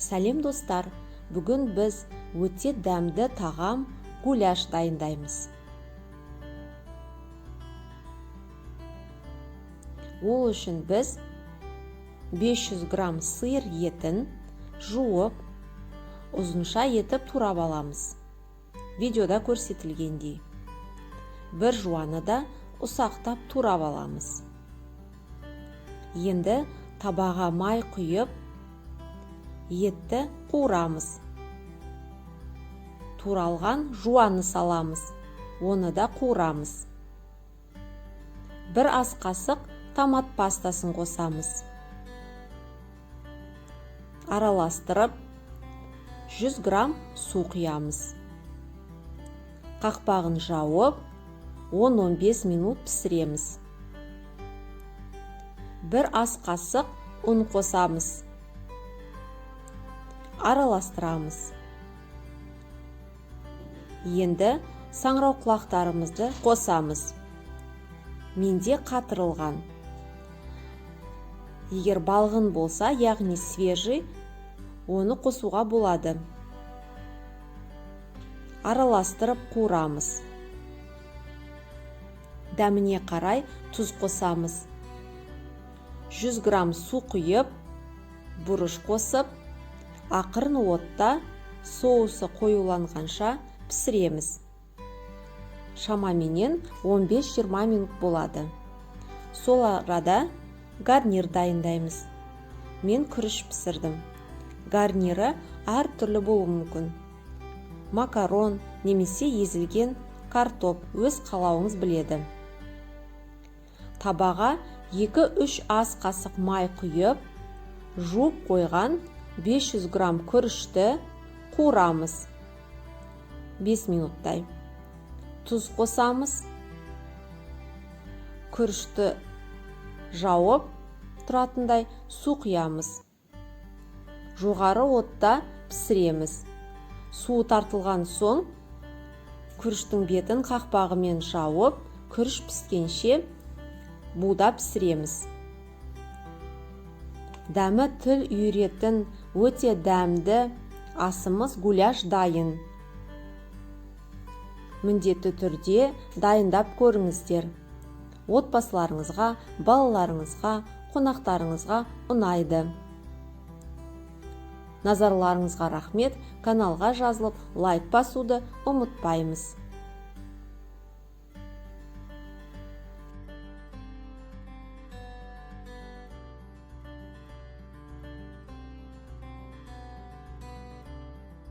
Сәлем, достар! Бүгін біз өте дәмді тағам, гуляш дайындаймыз. Ол үшін біз 500 грамм сиыр етін жуып, ұзынша етіп турап аламыз. Видеода көрсетілгендей. Бір жуаны да ұсақтап турап аламыз. Енді табаға май құйып, етті қуырамыз. Туралған жуаны саламыз, оны да қуырамыз. Бір ас қасық томат пастасын қосамыз. Араластырып, 100 грамм су құямыз. Қақпағын жауып, 10-15 минут пісіреміз. Бір ас қасық ұн қосамыз. Араластырамыз. Енді саңырауқұлақтарымызды қосамыз. Менде қатырылған. Егер балғын болса, яғни свежий, оны қосуға болады. Араластырып қуырамыз. Дәміне қарай тұз қосамыз. 100 грамм су құйып, бұрыш қосып, ақырын отта соусы қоюланғанша пісіреміз. Шамаменен 15-20 минут болады. Сол арада гарнир дайындаймыз. Мен күріш пісірдім. Гарнирі әртүрлі болуы мүмкін. Макарон немесе езілген картоп, өз қалауыңыз біледі. Табаға 2-3 ас қасық май құйып, жуып қойған 500 грамм күрішті қуырамыз 5 минуттай. Тұз қосамыз. Күрішті жауып тұратындай су құямыз. Жоғары отта пісіреміз. Суы тартылған соң күріштің бетін қақпағымен жауып, күріш піскенше буда пісіреміз. Дәмі тіл үйіретін өте дәмді асымыз, гуляш, дайын. Міндетті түрде дайындап көріңіздер. Отбасыларыңызға, балаларыңызға, қонақтарыңызға ұнайды. Назарларыңызға рахмет! Каналға жазылып, лайк басуды ұмытпаймыз.